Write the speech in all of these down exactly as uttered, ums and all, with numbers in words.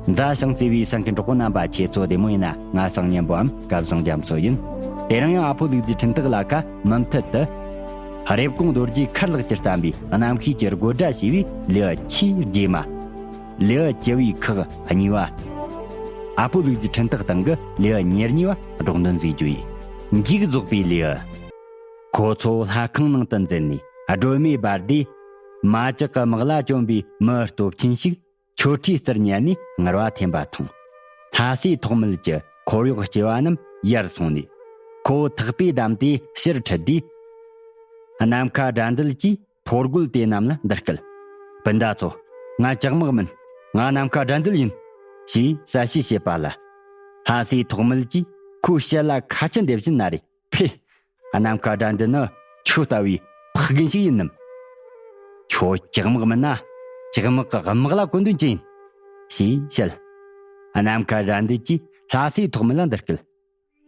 མཛའ་ཞིང་བརྩེ་བའི་སེམས་ཀྱི་གྲོགས་པོ་རྣམ་པ། ཁྱེད་ཚོ་བདེ་མོ་ཡིན་ན། ང་སང་ཉན་པོའམ་སྐལ་བཟང་རྒྱ་མཚོ་ཡིན། དེ་རིང་ཡང་ཨ་ཕོ་ལུག་རྫིའི་འཕྲིན་སྟེགས་ལ་ཁ་མུ་མཐུད་དུ། རེབ་གོང་རྡོ་རྗེ་མཁར་ལགས་ཀྱིས་བརྩམས་པའི་རྣམ་ཤེས་ཀྱི་དགོད་སྒྲ་ཞེས་པའི་ལེའུ་ཆེས་རྗེས་མ། ལེའུ་བཅུ་བའི་ཁག་གཉིས་པ། ཨ་ཕོ་ལུག་རྫིའི་འཕྲིན་སྟེགས་སྟེང་གི་ལེའུ་ཉེར་གཉིས་པ་སྒྲོག་འདོན་མཛད་རྒྱུ་ཡིན། མཇུག་རྫོགས་པའི་ལེའུ། ཁོ་ཚོ་ལྷ་ཁང་ནང་དུ་འཛུལ་ནས་སྒྲོན་མེ་སྦར་དུས། མ་ཅག་གི་དམག་ལ་བཅོམ་པའི་མི་སྟོབས་ཆེན་ཞིག་ཆོ་འཕྲུལ་རྩལ་ཉན་ནས་ངར་བ་འཐེན་པ་མཐོང་། ལྷ་སྲས་ཐོགས་མེད་ཀྱི་ཁོར་ཡུག་སྐྱེ་བ་རྣམས་ཡལ་སོང་ནས། ཁོ་ཐག་པས་བསྡམས་ཏེ་ཕྱིར་ཁྲིད་དུས། ནམ་མཁའ་དགྲ་འདུལ་གྱིས་ཕོ་རྒོད་དེ་རྣམས་ལ་འདི་སྐད། སྤུན་ཟླ་ཚོ། ང་ཇག་དམག་མིན། ང་ནམ་མཁའ་དགྲ་འདུལ་ཡིན། ཞེས་གསལ་བཤད་བྱས་པ་ལ། ལྷ་སྲས་ཐོགས་མེད་ཀྱིས་ཁོའི་ཞལ་ལ་ཁ་ཆུ་འདེབས་བཞིན་ན་རེ། ཕེ། ནམ་མཁའ་དགྲ་འདུལ་ནི་ཁྱོད་ལྟ་བུའི་ཕག་རྒན་ཞིག་ཡིན་ནམ། ཁྱོད་ཇག་དམག་མིན་ན། ཇག་དམག་གི་དམག་ལ་གོ་འདུན་ཅི་ཡིན། ཞེས་བཤད། ནམ་མཁའ་དགྲ་འདུལ་གྱིས་ལྷ་སྲས་ཐོགས་མེད་ལ་འདི་སྐད།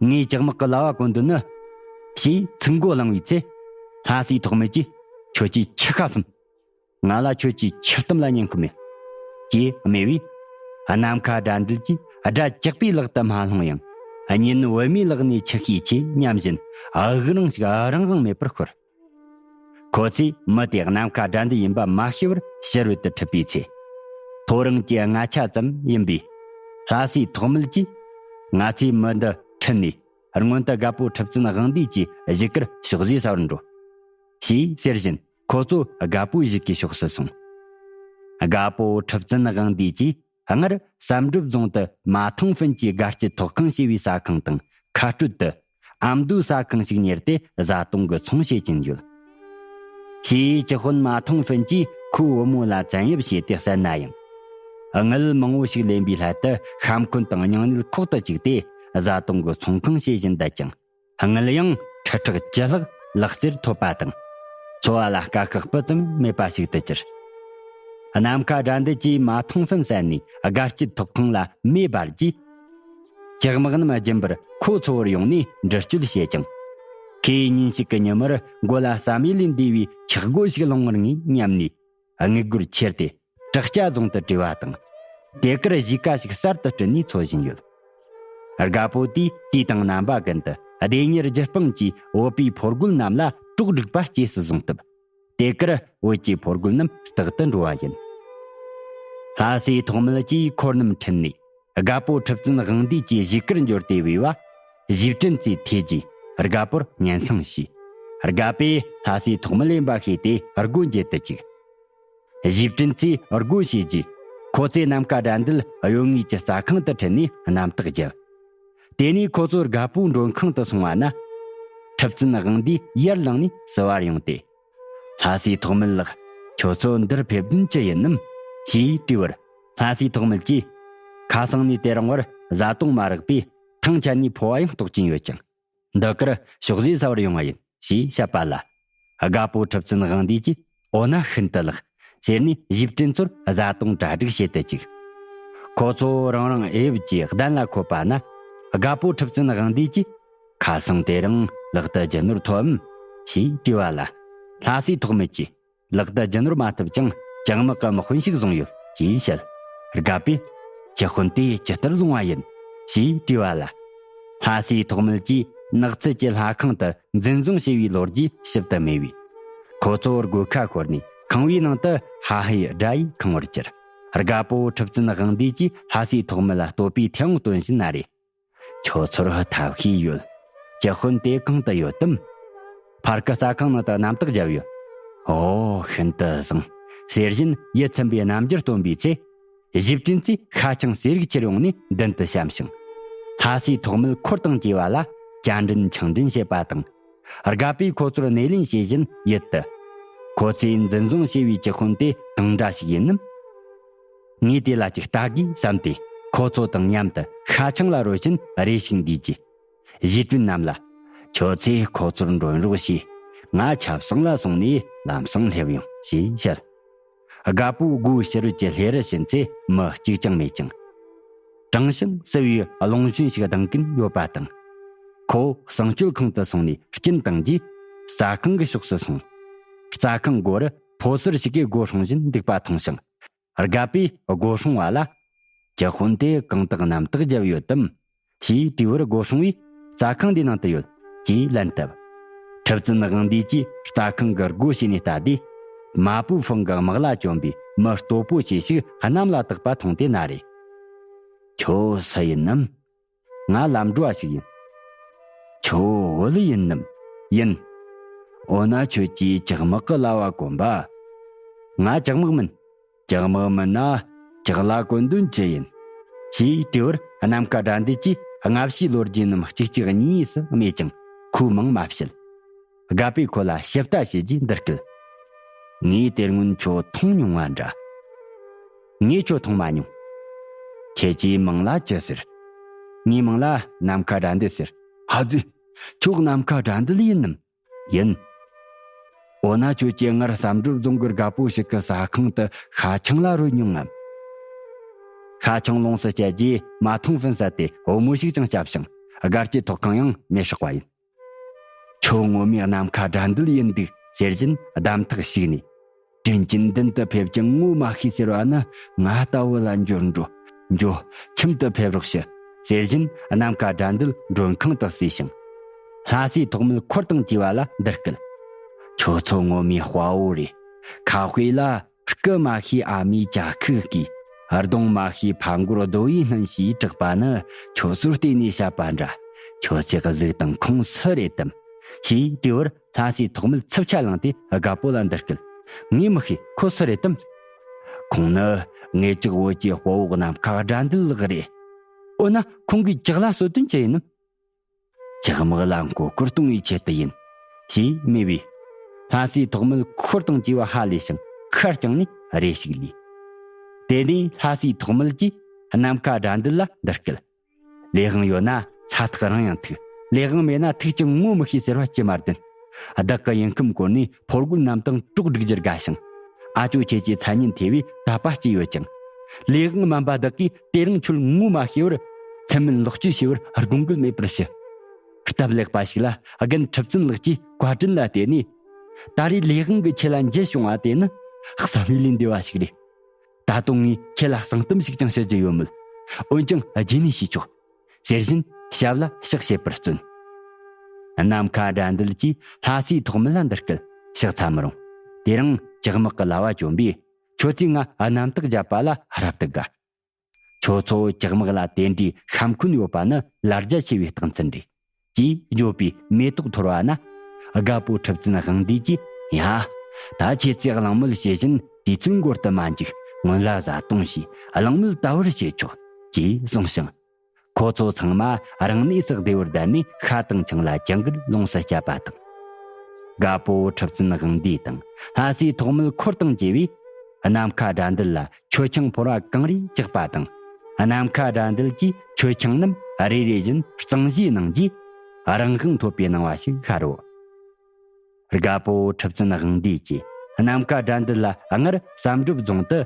ངས་ཇག་དམག་གི་ལྭ་བ་གོན་དོན་ནི། ཞེས་ཚིག་མགོ་བླངས་པའི་ཚེ། ལྷ་སྲས་ཐོགས་མེད་ཀྱིས་ཁྱོད་ཀྱིས་ཆུ་ཁ་ཟུམ། ང་ལ་ཁྱོད་ཀྱིས་ཆུ་གཏམ་ལ་ཉན་ཁོམ་མེད། ཅེས་སྨྲས་པས། ནམ་མཁའ་དགྲ་འདུལ་གྱིས་དགྲ་ཇག་པའི་ལག་ཏུ་མ་ལྷུང་ཡང་། གཉེན་བུད་མེད་ལག་ནས་ཆུ་ཤེས་ཆེ་སྙམ་བཞིན་དབུགས་རིང་ཞིག་རང་དབང་མེད་པར་ཤོར། ཁོ་ཚོས་མི་དེ་ནམ་མཁའ་དགྲ་འདུལ་ཡིན་པ་མ་ཤེས་པར་ཕྱི་རོལ་དུ་ཁྲིད་པའི་ཚེ། ཐོ་རངས་ཀྱི་སྔ་ཆ་ཙམ་ཡིན་པས། ལྷ་སྲས་ཐོགས་མེད་ཀྱིས། ང་ཚོས་མི་འདི་ཁྲིད་ནས་སྔོན་དུ་རྒད་པོ་ཁྲི་བཙུན་དབང་འདུས་ཀྱི་གཞིས་ཀར་ཕྱོགས་བཞེས་ཟ་བར་འགྲོ། ཞེས་ཟེར་བཞིན་ཁོ་ཚོ་རྒད་པོའི་གཞིས་ཀའི་ཕྱོགས་སུ་སོང་། རྒད་པོ་ཁྲི་བཙུན་དབང་འདུས་ཀྱིས། སྔར་བསམ་གྲུབ་རྫོང་དུ་མ་ཐང་ཧྥིན་གྱི་སྒར་སྐྱིད་ཐོག་ཁང་ཞེས་པའི་ས་ཁང་དང་ཁ་སྤྲོད་དུ། ཨ་མདོའི་ས་ཁང་ཞིག་གཉེར་ཏེ་བཟའ་བཏུང་གི་ཚོང་བྱེད་ཀྱིན་ཡོད། ཞེས་ཀྱི་དཔོན་མ་ཐང་ཧྥིན་གྱིས་ཁོའི་བུ་མོ་ལ་བཙན་གཡེམ་བྱས་ཏེ་བསད་ན་ཡང་། དངུལ་མང་བོ་ཞིག་ལེན་པའི་སླད་དུ་ཤ་འཁོན་དང་སྙིང་ནད་ཁོག་ཏུ་བཅུག་སྟེ་བཟའ་བཏུང་གི་ཚོང་ཁང་བྱེད་བཞིན་བསྡད་ཀྱང་། དངུལ་ཡང་ཁྲི་ཕྲག་བཅུ་ལྷག་ལག་རྩེར་ཐོབ་པ་དང་། འཚོ་བ་ལ་དཀའ་ཁག་སྤུ་ཙམ་མེད་པ་ཞིག་ཏུ་གྱུར། ནམ་མཁའ་དགྲ་འདུལ་གྱིས་མ་ཐང་ཧྥིན་བསད་ནས་སྒར་སྐྱིད་ཐོག་ཁང་ལ་མེ་སྦར་རྗེས། ཇག་དམག་རྣམས་རྒྱུན་པར་ཁོ་འཚོལ་བར་ཡོང་ནས་འདྲི་གཅོད་བྱེད་ཅིང་། ཁོས་ཉིན་ཞིག་གི་ཉི་མར་མགོ་ལ་བསམ་ཡུལ་ལས་འདས་པའི་ཆག་སྒོ་ཞིག་ལྷུང་ངེར་ངེས་སྙམ་ནས་དངུལ་སྒོར་ཁྱེར་ཏེ། བྲག་སྐྱ་རྫོང་དུ་བྲོས་པ་དང་། དེ་གར་གཞིས་ཀ་ཞིག་གསར་དུ་བསྐྲུན་ནས་འཚོ་བཞིན་ཡོད། རྒད་པོ་དེས་དུས་དང་རྣམ་པ་ཀུན་ཏུ་བདེ་གཉེར་རྒྱུ་སྤང་གིས་བོད་པའི་ཕོ་རྒོད་རྣམས་ལ་གྲོགས་སྒྲིག་པ་སྐྱེས་སུ་བཟུང་སྟབས། དེ་གར་བོད་ཀྱི་ཕོ་རྒོད་རྣམས་རྟག་ཏུ་འགྲོ་བ་ཡིན། ལྷ་སྲས་ཐོགས་མེད་ཀྱིས་འཁོར་རྣམས་ཁྲིད་ནས་རྒད་པོ་ཁྲི་བཙུན་དབང་འདུས་ཀྱི་གཞིས་ཀར་འབྱོར་ཏེ་བོས་པ། གཞིས་ཕྲན་ཚོས་ཐོས་རྗེས་རྒད་པོར་སྙན་སེང་ཞུས། རྒད་པོས་ལྷ་སྲས་ཐོགས་མེད་ཡིན་པ་ཤེས་ཏེ་སྒོ་འབྱེད་དུ་བཅུག། གཞིས་ཕྲན་ཚོས་སྒོ་ཕྱེ་རྗེས། ཁོ་ཚོས་ནམ་མཁའ་དགྲ་འདུལ་གཡོ་ངོས་ཀྱི་རྩྭ་ཁང་དུ་ཁྲིད་ནས་རྣམ་དག་བརྒྱབ། དེ་ནས་ཁོ་ཚོ་རྒད་པོའི་མགྲོན་ཁང་དུ་སོང་བ་ན། ཁྲི་བཙུན་དབང་འདུས་ཡར་ལངས་ནས་བསུ་བར་ཡོང་སྟེ། ལྷ་སྲས་ཐོགས་མེད་ལགས། ཁྱོད་ཚོ་འདིར་ཕེབས་དོན་ཅི་ཡིན་ནམ། ཞེས་དྲིས་པར། ལྷ་སྲས་ཐོགས་མེད་ཀྱིས། ཁ་སང་ནས་དེ་རིང་བར་བཟའ་བཏུང་མ་རག་པས་ཐང་ཆད་ནས་འཕོ་བ་ཡང་ལྟོགས་ཀྱིན་ཡོད་ཅིང་། འདི་གར་ཕྱོགས་བཞེས་ཟ་བར་ཡོང་བ་ཡིན། ཞེས་བཤད་པ་ལ། རྒད་པོ་ཁྲི་བཙུན་དབང་འདུས་ཀྱིས། འོ་ན་ཤིན་ཏུ་ལེགས། ཟེར་ནས་གཞིས་ཕྲན་ཚོར་བཟའ་བཏུང་གྲ་སྒྲིག་བྱེད་དུ་བཅུག། ཁོ་ཚོ་རང་རང་ཨེ་ཡབ་ཀྱི་གདན་ལ་འཁོད་པ་ན། རྒད་པོ་ཁྲི་བཙུན་དབང་འདུས་ཀྱིས། ཁ་སང་དེ་རིང་ལག་ཏུ་རྒྱུ་ནོར་ཐོབ་བམ། ཞེས་དྲིས་པ་ལ། ལྷ་སྲས་ཐོགས་མེད་ཀྱིས། ལག་ཏུ་རྒྱུ་ནོར་མ་ཐོབ་ཀྱང་ཇག་དམག་གི་དམག་དཔོན་ཞིག་བཟུང་ཡོད་ཅེས་བཤད། རྒད་པོས། ཇག་དཔོན་དེ་ཇི་ལྟར་བཟུང་བ་ཡིན། ཞེས་དྲིས་པ་ལ། ལྷ་སྲས་ཐོགས་མེད་ཀྱིས་ནགས་ཚལ་གྱི་ལྷ་ཁང་དུ་འཛིན་བཟུང་བྱས་པའི་ལོ་རྒྱུས་ཞིབ་ཏུ་སྨྲས་པས། ཁོ་ཚོ་སྒོ་ཁ་ཤོར་ནས་ཁང་བའི་ནང་དུ་ཧ་ཧའི་སྒྲ་ཡིས་ཁེངས་པར་གྱུར། རྒད་པོ་ཁྲི་བཙུན་དབང་འདུས་ཀྱིས་ལྷ་སྲས་ཐོགས་མེད་ལ་བསྟོད་པའི་མཐེ་བོང་སྟོན་བཞིན་ན་རེ། ཁྱོད་ཚོར་ཐབས་ཤེས་ཡོད། ཇག་དཔོན་དེ་གང་དུ་ཡོད་དམ། ཕར་གི་རྩྭ་ཁང་ནང་དུ་རྣམ་དག་བརྒྱབ་ཡོད། ཨོ། ཤིན་ཏུ་བཟང་། ཟེར་བཞིན་ཡིད་ཚིམ་པའི་རྣམ་འགྱུར་སྟོན་པའི་ཚེ། གཞིས་ཕྲན་ཚོས་ཤ་ཆང་ཟས་རིགས་ཁྱེར་ཡོང་ནས་མདུན་དུ་བཤམས་ཤིང་། ལྷ་སྲས་ཐོགས་མེད་འཁོར་དང་བཅས་པ་ལ་བྱ་འདྲེན་ཆང་འདྲེན་བྱེད་པ་དང་། རྒད་པོས་ཁོ་ཚོར་སྣེ་ལེན་བྱེད་བཞིན་ཡུལ་དུ། ཁོ་ཚོས་འཛིན་བཟུང་བྱས་པའི་ཇག་དཔོན་དེ་གང་འདྲ་ཞིག་ཡིན་ནམ། ངས་དེ་ལ་ཅིག་ལྟ་དགོས་བསམ་སྟེ་ཁོ་ཚོ་དང་མཉམ་དུ་ཤ་ཆང་ལ་རོལ་བཞིན་རེ་ཞིག་འདུས་རྗེས། གཞིས་ཕྲན་རྣམས་ལ། ཁྱོད་ཚོས་ཁོ་ཚོར་མགྲོན་རོགས་བྱས། ང་ཆབ་གསང་ལ་སོང་ནས་ལམ་སང་སླེབས་ཡོང་ཞེས་བཤད། རྒད་པོའི་སྒོའི་ཕྱི་རོལ་གྱི་ལྷས་རི་ཕྱིན་ཚེ་མི་གཅིག་ཀྱང་མེད་ཅིང་། དྲང་ཞིང་བསིལ་བའི་རླུང་བཞོན་ཞིག་ལྡང་གིན་ཡོད་པ་དང་། ཁོ་བསང་མཆོད་ཁང་དུ་སོང་ནས་སྐྱིན་བཏང་རྗེས། རྩྭ་ཁང་གི་ཕྱོགས་སུ་སོང་། རྩྭ་ཁང་སྒོ་རུ་ཕོ་གསར་ཞིག་གིས་སྒོ་སྲུང་བཞིན་འདུག་པ་མཐོང་ཞིང་། རྒད་པོས་སྒོ་སྲུང་བ་ལ། ཇི་དཔོན་དེ་གང་དག་གནམ་བཏགས་བརྒྱབ་ཡོད་དམ། ཞེས་དྲིས་པར་སྒོ་སྲུང་བས་རྩྭ་ཁང་འདིའི་ནང་དུ་ཡོད་ཅེས་ལན་བཏབ། ཁྲི་བཙུན་དབང་འདུས་ཀྱིས་རྩྭ་ཁང་གི་སྒོ་ཕྱེ་ནས་ལྟ་དུས། མ་པུའུ་ཧྥང་གི་དམག་ལྭ་གྱོན་པའི་མི་སྟོབས་པོ་ཆེ་ཞིག་གནམ་ལ་བཏེགས་པ་མཐོང་སྟེ་ན་རེ། ཁྱོད་སུ་ཡིན་ནམ། ང་ལམ་འགྲོ་བ་ཞིག་ཡིན། ཁྱོད་བུ་ལི་ཡིན་ནམ། ཡིན། འོ་ན་ཁྱོད་ཀྱིས་ཇག་དམག་གི་ལྭ་བ་གོན་པ། ང་ཇག་དམག་མིན། ཇག་དམག་མིན་ན་ཇག་ལྭ་གོན་དོན་ཅི་ཡིན། ཞེས་དྲིས་པར་ནམ་མཁའ་དགྲ་འདུལ་གྱིས་སྔ་ཕྱིའི་ལོ་རྒྱུས་རྣམས་གཅིག་གཅིག་གཉིས་གཉིས་སུ་སྨྲས་ཀྱང་ཁོས་མང་མ་བཤད། དགའ་པོས་ཁོ་ལ་ཞིབ་ལྟ་བྱས་རྗེས་འདི་སྐད། ངས་དེ་སྔོན་ཁྱོད་མཐོང་མྱོང་བ་འདྲ། ངས་ཁྱོད་མཐོང་མ་མྱོང་། ཁྱེད་ཀྱི་མིང་ལ་ཅི་ཟེར། ངའི་མིང་ལ་ནམ་མཁའ་དགྲ་འདུལ་ཟེར། ཧ་ཙི། ཁྱོད་ནམ་མཁའ་དགྲ་འདུལ་ཡིན་ནམ། ཡིན། འོ་ན་ཁྱོད་ཀྱིས་སྔར་བསམ་གྲུབ་རྫོང་གི་རྒད་པོ་ཞིག་གི་ཟ་ཁང་དུ་ཤ་ཆང་ལ་རོལ་མྱོང་ངམ། ཤ་ཆང་ལོངས་སུ་སྤྱད་རྗེས་མ་ཐོང་ཧྥིན་ཟ་སྟེ་བུ་མོ་ཞིག་ཀྱང་བསྐྱབས་ཤིང་སྒར་གྱི་ཐོག་ཁང་ཡང་མེ་སྲེག་པ་ཡིན། ཁྱོད་ངོ་མས་ནམ་མཁའ་དགྲ་འདུལ་ཡིན་འདུག་ཟེར་བཞིན་གདམ་ཐག་ཞིག་ནས། དྲིན་ཅན་མདུན་དུ་ཕེབས་ཀྱང་ངོ་མ་ཤེས་ཟེར་བ་ནི་ང་ལྟ་བུ་ལ་འབྱོར་འགྲོ། འགྱོ། ཁྱིམ་དུ་ཕེབས་རོགས་ཞུ། ཟེར་བཞིན་ནམ་མཁའ་དགྲ་འདུལ་མགྲོན་ཁང་དུ་བསུས་ཤིང་། ལྷ་སའི་ཐོག་མིད་འཁོར་དང་བཅས་པ་ལ་འདི་སྐད། ཁྱོད་ཚོ་ངོ་མའི་དཔའ་བོ་རེད། ཁ་དཔེ་ལ། སྐུ་མ་ཤེས་ཨ་མའི་ཅ་ཁུ་གིས། གདོང་མ་ཤེས་ཕ་མགོར་རྡོ་ཡིས་བསྣུན་ཞེས་གྲགས་པ་ནི་ཁྱོད་ཚོར་བལྟས་ནས་བཤད་པ་འདྲ། ཁྱོད་ཚོས་གཟིགས་དང་ཁོང་སུ་རེད་དམ། ཞེས་དྲིས་པར་ལྷ་སའི་ཐོག་མིད་འཚུབ་ཆ་ལངས་ཏེ་རྒད་པོ་ལ་འདི་སྐད། ངས་མི་ཤེས། ཁོ་སུ་རེད་དམ། ཁོང་ནི་ངེད་ཅག་བོད་ཀྱི་དཔའ་བོ་ནམ་མཁའ་དགྲ་འདུལ་ལགས་རེད། འོ་ན་ཁོང་གིས་ཇག་ལྭ་གསོད་དོན་ཅི་ཡིན་ནམ། ཇག་དམག་ལ་མགོ་སྐོར་གཏོང་བའི་ཆེད་དུ་ཡིན། ཞེས་སྨྲས་པས། ལྷ་སའི་ཐོག་མིད་འཁོར་དང་བཅས་པ་ཧ་ལས་ཤིང་ཁ་རྐྱང་ནས་རེ་ཞིག་ལུས། དེ་ནས་ལྷ་སའི་ཐོག་མིད་ཀྱིས་ནམ་མཁའ་དགྲ་འདུལ་ལ་འདི་སྐད། ལས་དབང་ཡོད་ན་ས་ཐག་རིང་ཡང་ཐུག་ལས་དབང་མེད་ན་ཐུག་ཀྱང་ངོ་མི་ཤེས་ཟེར་བ་ཅི་མ་བདེན། བདག་གི་ཡུལ་ཁམས་བསྐོར་ནས་ཕོ་རྒོད་རྣམས་དང་གྲོགས་སྒྲིག་རྒྱུར་དགའ་ཞིང་། ཨ་ཅོ་ཁྱེད་ཀྱི་མཚན་སྙན་ཐོས་པས་དད་པ་སྐྱེས་ཡོད་ཅིང་། ལས་དབང་དམན་པ་བདག་གིས་དེ་རིང་ཁྱོད་ངོ་མ་ཤེས་པར་མཚན་སྨད་ལོག་སྤྱོད་བྱས་པར་དགོངས་འགལ་མེད་པར་ཞུ། སྟབས་ལེགས་པ་ཞིག་ལ་རྒན་ཁྲི་བཙུན་ལགས་ཀྱིས་བཀའ་དྲིན་ལ་བརྟེན་ནས། ད་རེས་ལས་དབང་གིས་ཁྱེད་ལ་འཇལ་བྱུང་བ་དེ་ནི་བསམ་ཡུལ་ལས་འདས་པ་ཞིག་རེད། ད་དུང་ངས་ཁྱེད་ལ་གསང་གཏམ་ཞིག་ཀྱང་བཤད་རྒྱུ་ཡོད་མོད། འོན་ཀྱང་རྗེས་ནས་བྱས་ཆོག་ཟེར་བཞིན་ཞབས་ལ་ཕྱག་བྱེད་པར་བརྩོན། ནམ་མཁའ་དགྲ་འདུལ་གྱིས་ལྷ་སའི་ཐོག་མིད་ལ་འདི་སྐད། ཕྱག་འཚལ་མི་རུང་། དེ་རིང་ཇག་དམག་གི་ལྭ་བ་གྱོན་པས་ཁྱོད་ཚོས་ང་གནམ་ཐག་བརྒྱབ་པ་ལ་རབ་ཏུ་དགའ། ཁྱོད་ཚོ་ཇག་དམག་ལ་དེ་འདྲའི་ཤ་འཁོན་ཡོད་པ་ནི་ལ་རྒྱ་ཆེ་བའི་རྟགས་མཚན་རེད། ཅེས་བརྗོད་པའི་མེ་ཏོག་འཐོར་བ་ན། རྒད་པོ་ཁྲི་བཙུན་དབང་འདུས་ཀྱིས། ཡ། ད་ཁྱེད་ཚོས་གླེང་མོལ་བྱེད་བཞིན་དུས་ཚོད་འགོར་དུ་མ་འཇུག་སྔོན་ལ་བཟའ་བཏུང་བྱས་གླེང་མོལ་ད་བར་བྱེད་ཆོག་ཅེས་གསུངས་ཤིང་། ཁོ་ཚོ་ཚང་མ་རང་གནས་སུ་བདེ་བར་བསྡད་ནས་ཤ་དང་ཆང་ལ་ཅི་དགར་ལོངས་སུ་སྤྱད་པ་དང་། རྒད་པོ་ཁྲི་བཙུན་དབང་འདུས་དང་ལྷ་སའི་ཐོག་མིད་འཁོར་དང་བཅས་པས་ནམ་མཁའ་དགྲ་འདུལ་ལ་མཆོད་ཆང་ཕོར་བ་གང་རེ་བཅག་པ་དང་། ནམ་མཁའ་དགྲ་འདུལ་གྱིས་མཆོད་ཆང་རྣམས་རེ་རེ་བཞིན་གཙང་བཞེས་གནང་རྗེས། རང་དབང་ཐོབ་པའི་སྣང་བ་ཞིག་ཤར་རོ། རྒད་པོ་ཁྲི་བཙུན་དབང་འདུས་ཀྱིས་ནམ་མཁའ་དགྲ་འདུལ་ལ་སྔར་བསམ་གྲུབ་རྫོང་དུ་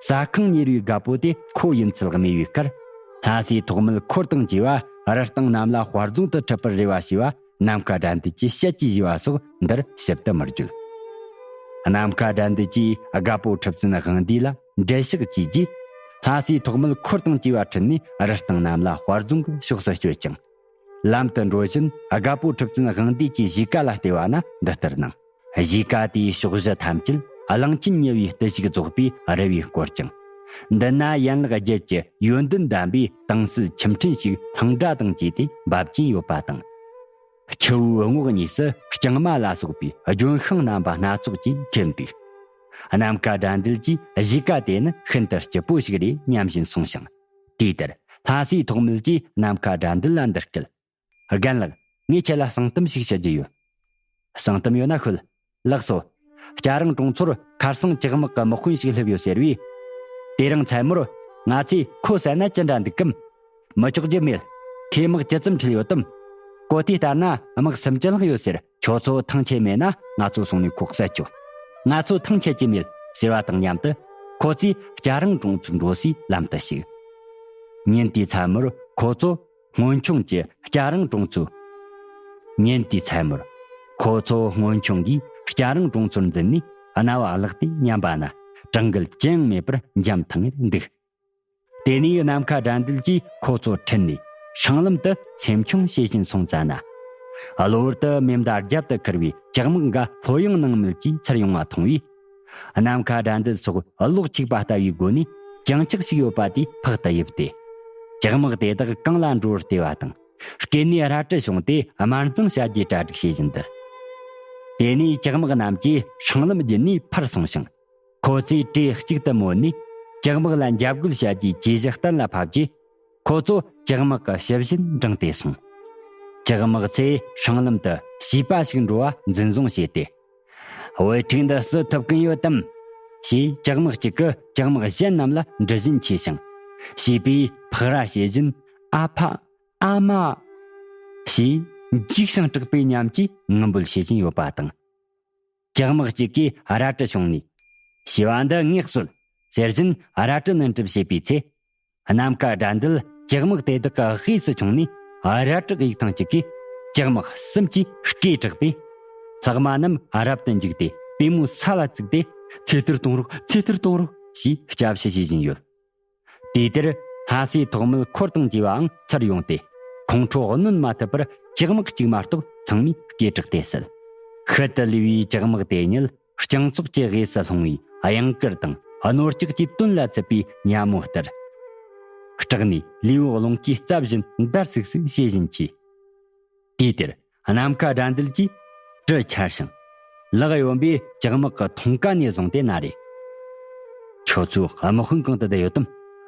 ཟ་ཁང་གཉེར་བའི་རྒད་པོ་དེ་ཁོ་ཡིན་ཚུལ་སྨྲས་པའི་ཁར། ལྷ་སའི་ཐོག་མིད་འཁོར་དང་བཅས་པ་རི་སྟེང་གནམ་ལ་དཔའ་རྫོང་དུ་ཁྲིད་པར་རེ་བ་བྱས་པ་ནམ་མཁའ་དགྲ་འདུལ་གྱིས་བཤད་ཀྱིས་བཞེས་པ་སོགས་འདིར་ཞིབ་ཏུ་མི་བརྗོད། ནམ་མཁའ་དགྲ་འདུལ་གྱིས་རྒད་པོ་ཁྲི་བཙུན་དབང་འདུས་ལ་འགྲེལ་བཤད་བགྱིས་རྗེས། ལྷ་སའི་ཐོག་མིད་འཁོར་དང་བཅས་པ་ཁྲིད་ནས་རི་སྟེང་གནམ་ལ་དཔའ་རྫོང་གི་ཕྱོགས་སུ་བསྐྱོད་ཅིང་། ལམ་དུ་འགྲོ་བཞིན་རྒད་པོ་ཁྲི་བཙུན་དབང་འདུས་ཀྱིས་གཞིས་ཀ་ལ་བལྟས་པ་ན་འདི་ལྟར་སྣང་། གཞིས་ཀ་དེའི་ཕྱོགས་བཞི་ཐམས་ཅད་གླང་ཆེན་ཉལ་བའི་རྟུལ་ཞུགས་རྫོགས་པའི་རི་བས་བསྐོར་ཅིང་། འདི་ན་ཡན་ལག་བརྒྱད་ཀྱི་ཡོན་ཏན་ལྡན་པའི་དྭངས་གསལ་ཆུ་ཕྲན་ཞིག་ལྷིང་འདྲ་དང་བཅས་ཏེ་འབབ་ཀྱིན་ཡོད་པ་དང་། ཆུ་བོའི་ངོགས་གཉིས་སུ་རྐྱང་མ་ལ་སོགས་པའི་ལྗོན་ཤིང་རྣམ་པ་སྣ་ཚོགས་ཀྱིས་ཁེབས་འདུག་ནམ་མཁའ་དགྲ་འདུལ་གྱིས་གཞིས་ཀ་དེ་ནི་ཤིན་ཏུ་སྐྱིད་པོ་ཞིག་རེད་སྙམ་བཞིན་གསུངས་ཤིང་། དེའི་དེར་ལྷ་སའི་ཐོག་མིད་ཀྱིས་ནམ་མཁའ་དགྲ་འདུལ་ལ་འདི་སྐད། རྒན་ལགས། ངས་ཁྱེད་ལ་གསང་གཏམ་ཞིག་བཤད་རྒྱུ་ཡོད། གསང་གཏམ་ཡོད་ན་ཤོད། ལགས་སོ། སྐྱ་རེངས་གྲོང་ཚོར་ཁར་སང་ཇག་དམག་གི་དམག་དཔོན་ཞིག་སླེབས་ཡོད་ཟེར་བས། དེ་རིང་མཚན་མོར་ང་ཚོས་ཁོ་བསད་ན་ཅི་འདྲ་འདུག་གམ། མི་ཆོག་རྒྱུ་མེད། ཁོས་དམག་ཇི་ཙམ་ཁྲིད་ཡོད་དམ། གོ་ཐོས་ལྟར་ན་དམག་སུམ་ཅུ་ལྷག་ཡོད་ཟེར། ཁྱོད་ཚོ་ཐང་ཆད་མེད་ན་ང་ཚོ་སོང་ནས་ཁོ་བསད་ཆོག་ང་ཚོ་ཐང་ཆད་ཀྱི་མེད་ཟེར་བ་དང་མཉམ་དུ་ཁོ་ཚོས་སྐྱ་རེངས་གྲོང་ཚོར་འགྲོ་སའི་ལམ་དུ་ཞུགས། ཉིན་དེའི་མཚན་མོར་ཁོ་ཚོ་སྔོན་ཆུང་གི་སྐྱ་རེངས་གྲོང་ཚོ། ཉིན་དེའི་མཚན་མོར་ཁོ་ཚོ་སྔོན་ཆུང་གིས་སྐྱ་རེངས་གྲོང་ཚོར་འཛུལ་ནས་རྣ་བ་བླགས་ཏེ་ཉན་པ་ན་གྲང་འགུལ་ཅི་ཡང་མེད་པར་འཇམ་ཐང་ངེར་འདུག་དེ་ནས་ནམ་མཁའ་དགྲ་འདུལ་གྱིས་ཁོ་ཚོ་ཁྲིད་ནས་སྲང་ལམ་དུ་སེམས་ཆུང་བྱེད་བཞིན་སོང་ཙ་ན། གློ་བུར་དུ་མེ་མདའ་རྒྱབ་ཏུ་ཁུར་བའི་ལྕགས་དམག་འགའ་ལྷོད་ཡངས་ནང་མལ་གྱིས་ཚུར་ཡོང་བ་མཐོང་བས། ནམ་མཁའ་དགྲ་འདུལ་སོགས་གློག་འཁྱུག་པ་ལྟ་བུའི་སྒོ་ནས་གྱང་ལྕགས་ཤིག་ཡོད་པ་དེའི་ཕག་ཏུ་ཡིབས་ཏེ། ལྕགས་དམག་དེ་དག་གང་ལ་འགྲོ་བར་བལྟས་པ་དང་། སྐེད་ནས་རལ་གྲི་ཕྱུང་སྟེ་དམར་འཛིང་བྱ་རྒྱུའི་གྲ་སྒྲིག་བྱེད་བཞིན་འདུག་དེ་ནས་ལྕགས་དམག་རྣམས་ཀྱིས་སྲང་ལམ་བརྒྱུད་ནས་ཕར་སོང་ཞིང་། ཁོ་ཚོས་གྲས་གཅིག་ཏུ་མོལ་ནས་ལྕགས་དམག་ལ་འཇབ་རྒོལ་བྱ་རྒྱུའི་ཇེ་ཞིག་གཏན་ལ་ཕབ་རྗེས། ཁོ་ཚོ་ལྕགས་དམག་གི་ཕྱི་བཞིན་འབྲངས་ཏེ་སོང་། ལྕགས་དམག་ཚོས་སྲང་ལམ་དུ་བྱིས་པ་ཞིག་འགྲོ་བ་འཛིན་བཟུང་བྱས་ཏེ། དབུ་ཕྲུག་འདི་སུ་ཐུབ་ཀྱིན་ཡོད་དམ། ཞེས་ལྕགས་དམག་གཅིག་གིས་ལྕགས་དམག་གཞན་རྣམས་ལ་འདྲི་བཞིན་ཆས་ཤིང་། བྱིས་པས་ཕག་ར་བྱེད་བཞིན་ཨ་ཕ། ཨ་མ། ཞེས་འཇིགས་ཤིང་སྐྲག་པའི་ཉམས་ཀྱིས་ངུ་འབོད་བྱེད་བཞིན་ཡོད་པ་དང་། ལྕགས་དམག་གཅིག་གིས་རལ་གྲི་བྱུང་ནས། བྱིས་པ་འདི་ངས་གསོད། ཟེར་བཞིན་རལ་གྲི་ནན་གྲབས་བྱེད་པའི་ཚེ། ནམ་མཁའ་དགྲ་འདུལ་ལྕགས་དམག་དེ་དག་གི་དབུས་སུ་མཆོང་ནས་རལ་གྲི་གཡུག་ཐེངས་གཅིག་གིས་ལྕགས་དམག་གསུམ་གྱིས་སྐད་གྲགས་པས། ལྷག་མ་རྣམས་རབ་ཏུ་འཇིགས་ཏེ་པུས་མོ་ས་ལ་བཙུགས་ཏེ། ཚེ་ཐར་གཏོང་རོགས། ཚེ་ཐར་གཏོང་རོགས། ཞེས་སྐྱབས་ཞུ་བྱེད་བཞིན་ཡོད། དུས་དེར་ལྷ་སའི་ཐོག་མལ་འཁོར་དང་བཅས་པའང་ཚུར་ཡོང་སྟེ། ཁོང་ཁྲོ་གནོན་མ་ཐུབ་པར་ལྕགས་དམག་གཅིག་མ་གཏོགས་ཚང་མས་སྐད་གྲགས་ཏེ་བསད། ཤུལ་དུ་ལུས་པའི་ལྕགས་དམག་དེ་ཉིད་རྐྱང་ཚོགས་ཀྱི་དབུས་སུ་ལྷུང་བའི་གཡང་དཀར་དང་གནོད་སྐྱག་གི་དོན་ལ་ཚུད་པའི་ཉ་མོ་ལྟར། སྐྲག་ནས་ལུས་པོ་རླུང་གིས་བཙབ་བཞིན་འདར་སིག་སིག་བྱེད་བཞིན་མཆིས། དུས་དེར་ནམ་མཁའ་དགྲ་འདུལ་གྱིས་གྲི་འཕྱར་ཞིང་། ལག་གཡོན་པས་ལྕགས་དམག་གི་ཐོང་ཀ་ནས་བཟུང་སྟེ་ན་རེ། ཁྱོད་ཚོའི་དམག་དཔོན་གང་དུ་བསྡད་ཡོད་དམ།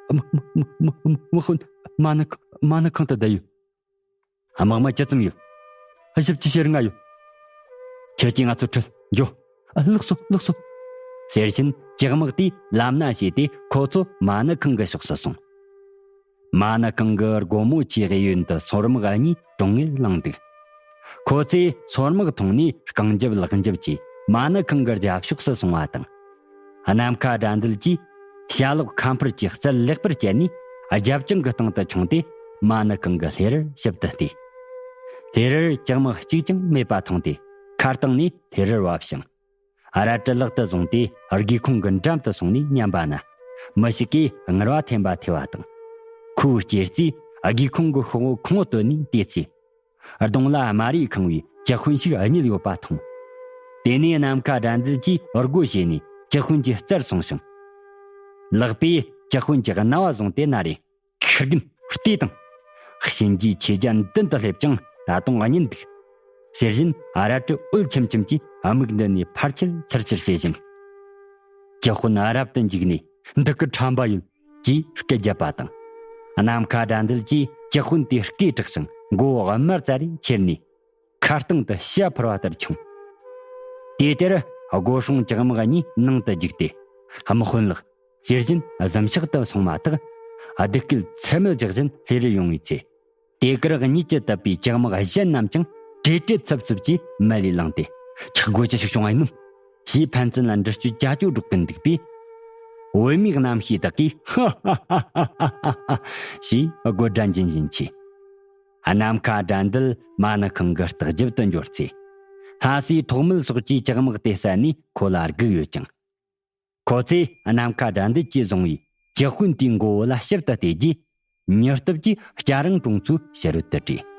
དམག་དམག་དམག་དམག་དམག་དཔོན་མ་ཎི་མ་ཎི་ཁང་དུ་བསྡད་ཡོད། དམག་མི་ཅི་ཙམ་ཡོད། བཞི་བཅུ་ཞེ་ལྔ་ཡོད། ཁྱེད་ཀྱིས་ང་ཚོ་ཁྲིད་འགྱོ། ལགས་སོ། ལགས་སོ། ཟེར་བཞིན་ལྕགས་དམག་དེས་ལམ་སྣ་བྱས་ཏེ་ཁོ་ཚོ་མ་ཎི་ཁང་གི་ཕྱོགས་སུ་སོང་། མ་ཎི་ཁང་གི་སྒོ་མོ་ཆེའི་གཡས་གཡོན་དུ་སོར་དམག་གཉིས་གྲོང་ངེར་ལངས་འདུག་ཁོ་ཚོས་སོར་དམག་མཐོང་ནས་རྐང་རྒྱབ་ལག་འཇབ་ཀྱིས་མ་ཎི་ཁང་གི་རྒྱབ་ཕྱོགས་སུ་སོང་བ་དང་། ནམ་མཁའ་དགྲ་འདུལ་གྱིས་ཞྭ་ལོག་ཁ་འཕུར་གྱི་རྩལ་ལེགས་པར་སྤྱད་ནས་རྒྱབ་ལྗང་གི་སྟེང་དུ་མཆོངས་ཏེ་མ་ཎི་ཁང་གི་ལྷས་རར་ཞིབ་ཏུ་བལྟས། ལྷས་རར་ལྕགས་དམག་གཅིག་ཀྱང་མེད་པ་མཐོང་སྟེ་ཁ་སྟེང་ནས་ལྷས་རར་བབས་ཤིང་། རལ་གྲི་ལག་ཏུ་བཟུང་སྟེ་སྒེའུ་ཁུང་གི་འགྲམ་དུ་སོང་ནས་མཉན་པ་ན། མི་ཞིག་གིས་ངར་བ་འཐེན་པ་ཐོས་པ་དང་། ཁོའི་སྐྱེ་རྩིས་སྒེའུ་ཁུང་གི་ཤོག་བུ་ཁོང་དུ་བཏོན་ནས་བལྟས་ཚེ། གདོང་ལ་དམར་རིས་ཁེངས་པའི་ལྕགས་དཔོན་ཞིག་གཉིད་ཡོད་པ་མཐོང་། དེ་ནས་ནམ་མཁའ་དགྲ་འདུལ་གྱིས་སྒོ་ཕྱེ་ནས་ལྕགས་དཔོན་གྱི་རྩར་སོང་ཞིང་། ལག་པས་ལྕགས་དཔོན་གྱི་རྣ་བ་བཟུང་སྟེ་ན་རེ། ཁུར་རྒན་བལྟས་དང་། གཤིན་རྗེའི་མཆེད་རྒྱ་མདུན་དུ་སླེབས་ཀྱང་ད་དུང་གཉིད་འདུག་ཟེར་བཞིན་རལ་གྲི་འོད་ཆེམ་ཆེམ་གྱིས་དམིགས་འདི་ནས་ཕར་ཆེར་ཚུར་ཆེར་བྱེད་བཞིན། ལྕགས་དཔོན་རབ་ཏུ་འཇིགས་ནས། འདི་གི་ཁྲམ་པ་ཡིན། ཅེས་སྐད་བརྒྱབ་པ་དང་། ནམ་མཁའ་དགྲ་འདུལ་གྱིས་ལྕགས་དཔོན་དེའི་སྐེ་བྲེགས་ཤིང་མགོ་བོ་དམར་རྩ་རེ་ཁྱེར་ནས། ཁ་སྟེང་དུ་བྱ་འཕུར་བ་ལྟར་མཆོངས། དེ་དེར་སྒོ་སྲུང་ལྕགས་དམག་གཉིས་ནང་དུ་རྒྱུགས་ཏེ། དམག་དཔོན་ལགས། ཟེར་བཞིན་གཟིམ་ཤག་ཏུ་སོང་མ་ཐག་སྡུག་སྐད་ཚད་མེད་རྒྱག་བཞིན་ལྷས་རར་ཡོང་བའི་ཚེ། དེ་གར་གཉིད་ཀྱིས་དུབ་པའི་ལྕགས་དམག་གཞན་རྣམས་ཀྱང་བྲེལ་བྲེལ་འཚུབ་འཚུབ་ཀྱིས་མལ་ལས་ལངས་ཏེ། ཆག་སྒོ་ཅི་ཞིག་བྱུང་བ་ཡིན་ནམ། ཞེས་ཕན་ཚུན་ལ་འདྲི་གཅོད་ཅ་ཅོ་སྒྲོག་གིན་འདུག་པས། བུད་མེད་རྣམ་ཤེས་དག་གིས་ཧ་ཧ་ཧ་ཞེས་དགོད་སྒྲ་འབྱིན་བཞིན་མཆིས། ནམ་མཁའ་དགྲ་འདུལ་མ་ཎི་ཁང་གི་ལྟག་རྒྱབ་ཏུ་འབྱོར་ཚེ། ལྷ་སའི་ཐོག་མལ་སོགས་ཀྱིས་ལྕགས་དམག་དེ་བསད་ནས་ཁོ་ལ་སྒུག་ཡོད་ཅིང་། ཁོ་ཚོས་ནམ་མཁའ་དགྲ་འདུལ་གྱིས་བཟུང་བའི་ལྕགས་དཔོན་དེའི་མགོ་བོ་ལ་ཞིབ་ཏུ་བལྟས་རྗེས། མྱུར་སྟབས་ཀྱིས་སྐྱ་རེངས་གྲོང་ཚོའི་ཕྱི་རོལ་དུ་བྲོས།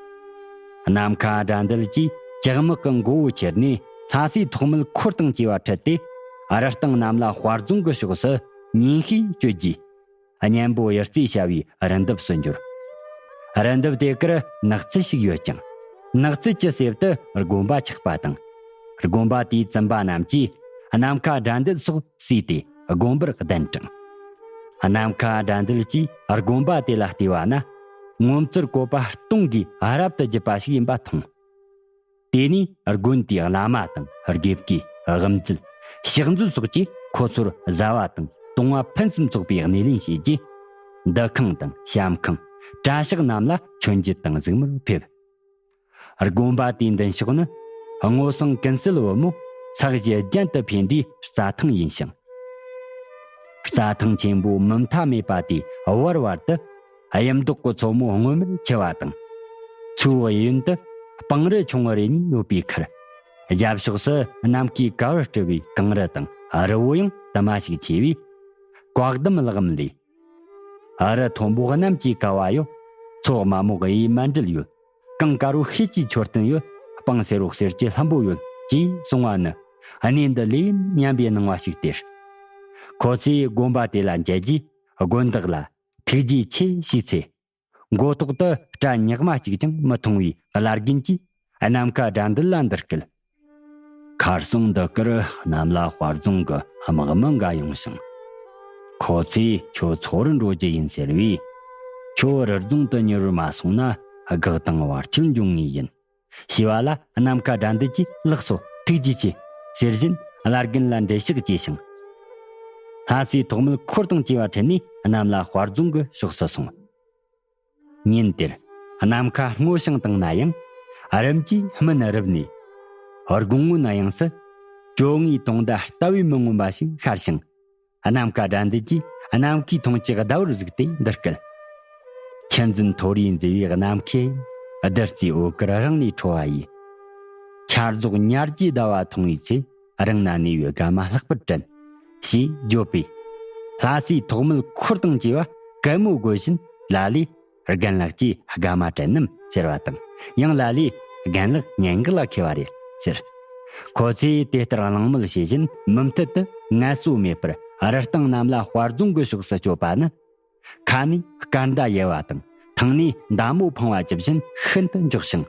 ནམ་མཁའ་དགྲ་འདུལ་གྱིས་ལྕགས་དམག་གི་མགོ་བོ་ཁྱེར་ནས་ལྷ་སའི་ཐོག་མལ་འཁོར་དང་བཅས་པ་ཁྲིད་དེ། རི་སྟེང་གནམ་ལ་དཔའ་རྫོང་གི་ཕྱོགས་སུ་ཉིན་ཤས་བསྐྱོད་རྗེས། གཉན་པོ་གཡུ་རྩེ་བྱ་བའི་རི་འདབས་སུ་འབྱོར། རི་འདབས་དེ་གར་ནགས་ཚལ་ཞིག་ཡོད་ཅིང་། ནགས་ཚལ་གྱི་གསེབ་ཏུ་དགོན་པ་ཆགས་པ་དང་། དགོན་པ་དེའི་བཙུན་པ་རྣམས་ཀྱིས་ནམ་མཁའ་དགྲ་འདུལ་སོགས་བསུས་ཏེ་དགོན་པར་གདན་དྲངས། ནམ་མཁའ་དགྲ་འདུལ་གྱིས་དགོན་པ་དེ་ལ་བལྟས་པ་ན། ངོ་མཚར་བཀོད་པ་སྟོང་གིས་རབ་ཏུ་བརྒྱུས་པ་ཞིག་ཡིན་པ་མཐོང་། དེ་ནས་དགོན་དེའི་བླ་མ་དང་དགེ་བསྐོས། དབུ་མཛད། ཕྱག་མཛོད་སོགས་ཀྱིས་ཁོ་ཚོར་བཟའ་བ་དང་བཏུང་བ་ཕུན་སུམ་ཚོགས་པའི་སྣེ་ལེན་བྱས་རྗེས། འདུ་ཁང་དང་བཤམས་ཁང་། གྲྭ་ཤག་རྣམས་ལ་མཆོད་མཇལ་དང་གཟིགས་མོར་ཕེབས། དགོན་པ་དེའི་མདུན་ཕྱོགས་ནི་སྔོ་བསངས་ཀུན་གསལ་བུ་མོ་ས་གཞི་རྒྱན་དུ་འཕེན་པའི་རྩྭ་ཐང་ཡིན་ཞིང་། རྩྭ་ཐང་ཆེན་པོ་མུ་མཐའ་མེད་པ་དེའི་བར་བར་དུ། གཡུ་མདོག་གི་མཚོ་མོ་སྔོན་མར་འཁྱིལ་བ་དང་། མཚོའི་གཡས་གཡོན་དུ་སྤང་རི་ཆུང་ངུ་རེ་གཉིས་ཡོད་པའི་ཁར། རྒྱབ་ཕྱོགས་སུ་ནམ་མཁའི་ཀ་བར་སྤྲུལ་བའི་གངས་རི་དང་རི་བོ་ཡང་དུ་མ་ཞིག་ཆེ་བས། བཀའ་གདམས་ལྷག་བསམ་ལས། ཨ་རི་མཐོན་པོ་གནམ་གྱི་ཀ་བ་ཡོད། མཚོ་དམའ་མོ་གཡས་མཎྜལ་ཡོད། གངས་དཀར་བོ་ཤེལ་གྱི་མཆོད་རྟེན་ཡོད། སྤང་སེར་བོ་གསེར་གྱི་ལྷུན་པོ་ཡོད། ཅེས་གསུང་བ་ནི། གནས་འདི་ལས་ཉམས་པའི་སྣང་བ་ཞིག་སྟེར། ཁོ་ཚོས་དགོན་པ་དེ་ལ་མཇལ་རྗེས། དགོན་བདག་ལ་ཐུགས་རྗེ་ཆེ་ཞེས་འཚལ། མགོ་ཐོག་ཏུ་སྐྲ་ཉག་མ་གཅིག་ཀྱང་མི་མཐོང་བའི་བླ་རྒན་གྱིས་ནམ་མཁའ་དགྲ་འདུལ་ལ་འདི་སྐད། ཁར་སང་འདི་གར་གནམ་ལ་དཔལ་རྫོང་གི་དམག་མི་འགའ་ཡོང་ཞིང་། ཁོ་ཚོས་ཁྱོད་འཚོ་རུ་འགྲོ་རྒྱུ་ཡིན་ཟེར་བས། ཁྱོད་རི་རྫོང་དུ་མྱུར་མ་སོང་ན་སྒེག་དང་བར་ཆད་འབྱུང་ངེས་ཡིན། ཞེས་པ་ལ་ནམ་མཁའ་དགྲ་འདུལ་གྱིས་ལགས་སོ། ཐུགས་རྗེ་ཆེ། ཟེར་བཞིན་བླ་རྒན་ལ་འགྲེལ་བཤགས་བྱས་ཤིང་། ལྷ་སའི་ཐོག་མལ་འཁོར་དང་བཅས་པ་ཁྲིད་ནས་གནམ་ལ་དཔལ་རྫོང་གི་ཕྱོགས་སུ་སོང་། ཉིན་དེར་ནམ་མཁའ་སྔོ་ཞིང་དྭངས་ན་ཡང་། རིམ་གྱིས་སྨིན་རུབ་ནས། དགུང་སྔོན་དབྱིངས་སུ་བཅོ་ལྔའི་དུང་ཟླ་ལྟ་བས་མི་ངོམས་པ་ཞིག་ཤར་ཞིང་། ནམ་མཁའ་དགྲ་འདུལ་གྱིས་ནམ་མཁའི་མཐོངས་ཀྱི་ཟླ་བར་གཟིགས་ཏེ་འདི་སྐད། ཆུ་འཛིན་མཐོ་རིས་མཛེས་པའི་ནམ་མཁའི། བདུད་རྩིའི་འོད་དཀར་རང་ལས་འཕྲོ་བ་ཡིས། ཆར་ཟོག་ཉ་རྒྱུས་ཟླ་བ་མཐོང་བའི་ཚེ། རང་ན་གནས་པའི་དགའ་མ་ལྷག་པར་དྲན། ཞེས་བརྗོད་པས། ལྷ་སའི་ཐོག་མལ་འཁོར་དང་བཅས་པ་གད་མོ་དགོད་བཞིན་ལ་ལས། རྒན་ལགས་ཀྱིས་དགའ་མ་དྲན་ནམ་ཟེར་བ་དང་། ཡང་ལ་ལས། རྒན་ལགས་སྙན་ངག་ལ་མཁས་པ་རེད་ཟེར། ཁོ་ཚོས་དེ་ལྟར་གླེང་མོལ་བྱེད་བཞིན་མུ་མཐུད་དུ་ངལ་གསོ་མེད་པར་རི་སྟེང་གནམ་ལ་དཔལ་རྫོང་གི་ཕྱོགས་སུ་བསྐྱོད་པ་ནི། ཁ་ནས་སྐར་མདའ་ཡལ་བ་དང་ཐང་ནས་མདའ་མོ་འཕང་བ་ཇི་བཞིན་ཤིན་ཏུ་མགྱོགས་ཤིང་།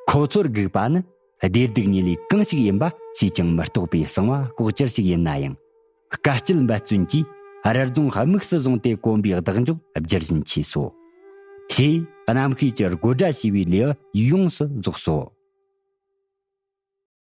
ཁོ་ཚོར་སྒུག་པ་ནི། བདེ་སྡུག་གཉིས་ལས་གང་ཞིག་ཡིན་པ་སུས་ཀྱང་མི་རྟོགས་པའི་གསང་བ་ལྐོག་གྱུར་ཞིག་ཡིན་ན་ཡང་། དཀའ་སྤྱད་འབད་བརྩོན་གྱིས་རི་རྫོང་དམིགས་སུ་བཟུང་སྟེ་གོམ་པའི་བདག་འཇོག་བསྒྱུར་བཞིན་མཆིས་སོ། ཞེས་གནམ་གཤིས་ཀྱི་དགོད་སྒྲ་ཞེས་པའི་ལེའུ་ཡོངས་སུ་རྫོགས་སོ།